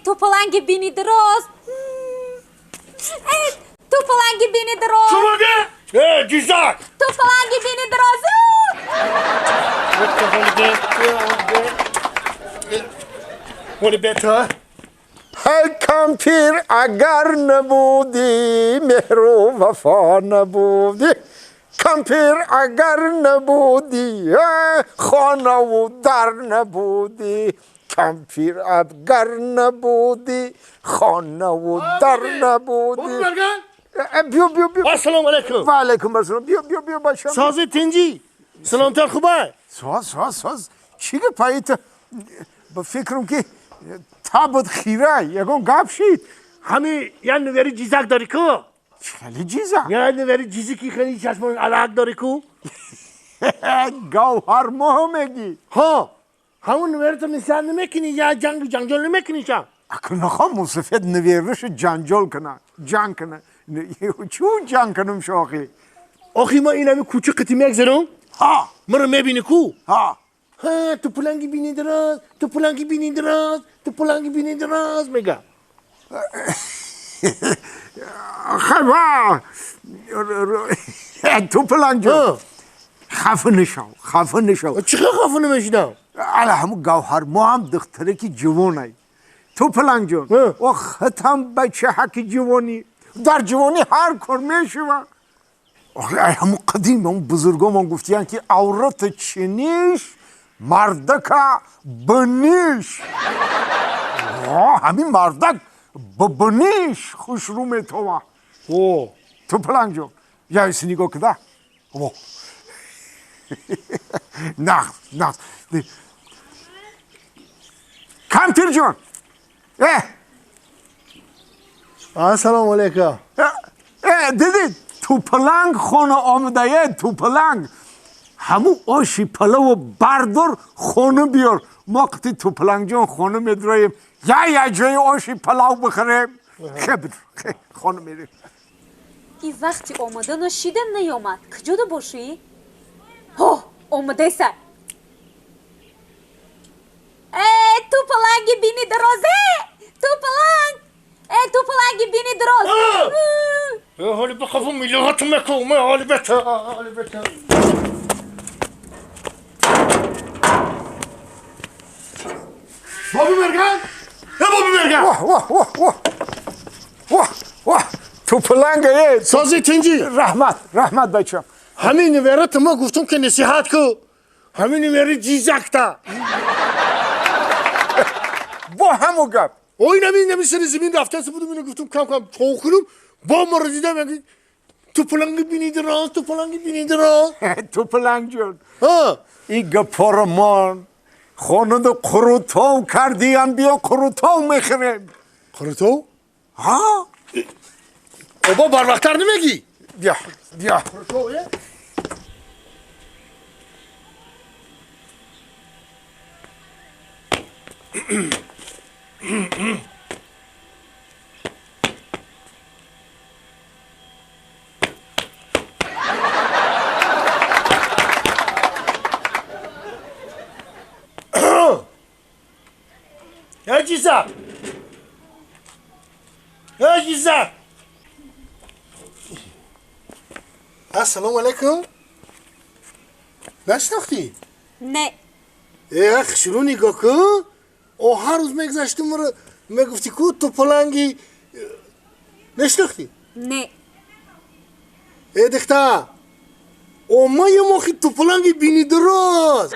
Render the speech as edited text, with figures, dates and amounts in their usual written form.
Э, ту паланги бини дароз, э, ту паланги бини дароз. Чӣ мега? Э, ҷизак! Ту паланги бини дароз. Ҳоли бета. Ҳай, кампир, агар набудӣ, меҳру вафо набудӣ. Кампир, агар набудӣ, хонаву дар набудӣ. Кампир, агар набудӣ, хонаву дар набудӣ. Биё, биё, биё. Ассалому алайкум. Ва алайкум ассалом. Биё, биё, биё, бачам. Сози, тинҷӣ, саломтар, хубай? Соз, соз, соз. Чӣ гапаита? Ба фикрам, ки табут хира, ягон гап шид? Ҳами як нувери ҷизак дорӣ ку? Хеле ҷизак? Як нувери ҷизи, ки хеле чашмон алак дорӣ ку. Гавҳармоҳ мегӣ? Ҳо, ҳамун нуверито нисиҳат намекунӣ, як ҷангу ҷанҷол намекунӣ ша? Аку нахом мусафед нуверишу ҷанҷол кана, ҷанг кана. Чӯ ҷанг кунам, шохи? Охи, ма инами кӯчи қити мегзарам. Ҳа. Маро мебинӣ ку? Ҳа. Ҳа, ту пуланги бини дароз, ту пуланги бини дароз, ту пуланги бини дароз мега. Хафа ту пуланг ҷон, хафа нашав, хафа нашав. Чӣ хел хафа намешидам? Ала, ҳамун Гавҳармо ҳам духтараки ҷувонай, ту пуланг ҷон. О, хатам бачаҳаки ҷувонӣ, дар ҷувонӣ ҳар кор мешава. Ҳамун қадим ҳамун бузургомон гуфтиянд, ки аврата чиниш, мардака биниш. Ҳамин мардак ба биниш хушрӯ метова. Ту пуланг ҷон, яси нигоҳ куда. Нағз, нағз. Кампир ҷон, э! Ассалому алайкум. Э, дидӣ, тупаланг хона омадае. Тупаланг, ҳамун оши палаву бардор, хона биёр. Мо қити тупалангҷон хона медроем, я як ҷои оши палав бихӯрем. Хеб, хона мерем. И вақти омадану шида наёмад. Куҷода бошӣ? Ҳо, омадеса. Э, ту паланги бини дарозе, ту паланг, э, ту паланги бини дароз. ҳоли бихафу миллиҳоту мекум. Ҳоли бета, ҳоли бета. Боби мерган, э, боби мерган! Ваҳ, ваҳ, ваҳ, ваҳ, ваҳ, ваҳ, тупаланга, э! Сози, тинҷӣ? Раҳмат, раҳмат, бачам. Ҳамин нуверата ма гуфтум, ки насиҳат ку, ҳамин нувери ҷизакта. Бо ҳаму гап? Ой, нами сари замин рафтаси будум, ина гуфтум, кам кам чоқунум, бо маро дидам, ту паланги бини дароз, ту паланги бини дароз. Тупалангҷон, и гапоро мон, хонада қурутов кардиям, биё, қурутов мехӯрем. Қурутов? Ҳа. Обо, барвақттар намегӣ? Биё, биё. Қурутов, э. Э, ҷизак, э, ҷизак! Ассалому алайкум. Нашинохтӣ? Не. Э, шурӯ нигоҳ кун. О, ҳар рӯз мегузашту маро мегуфтӣ ку, ту паланги. Нашинохтӣ? Не. Э, духтар, о, ма я мохи ту паланги бини дароз.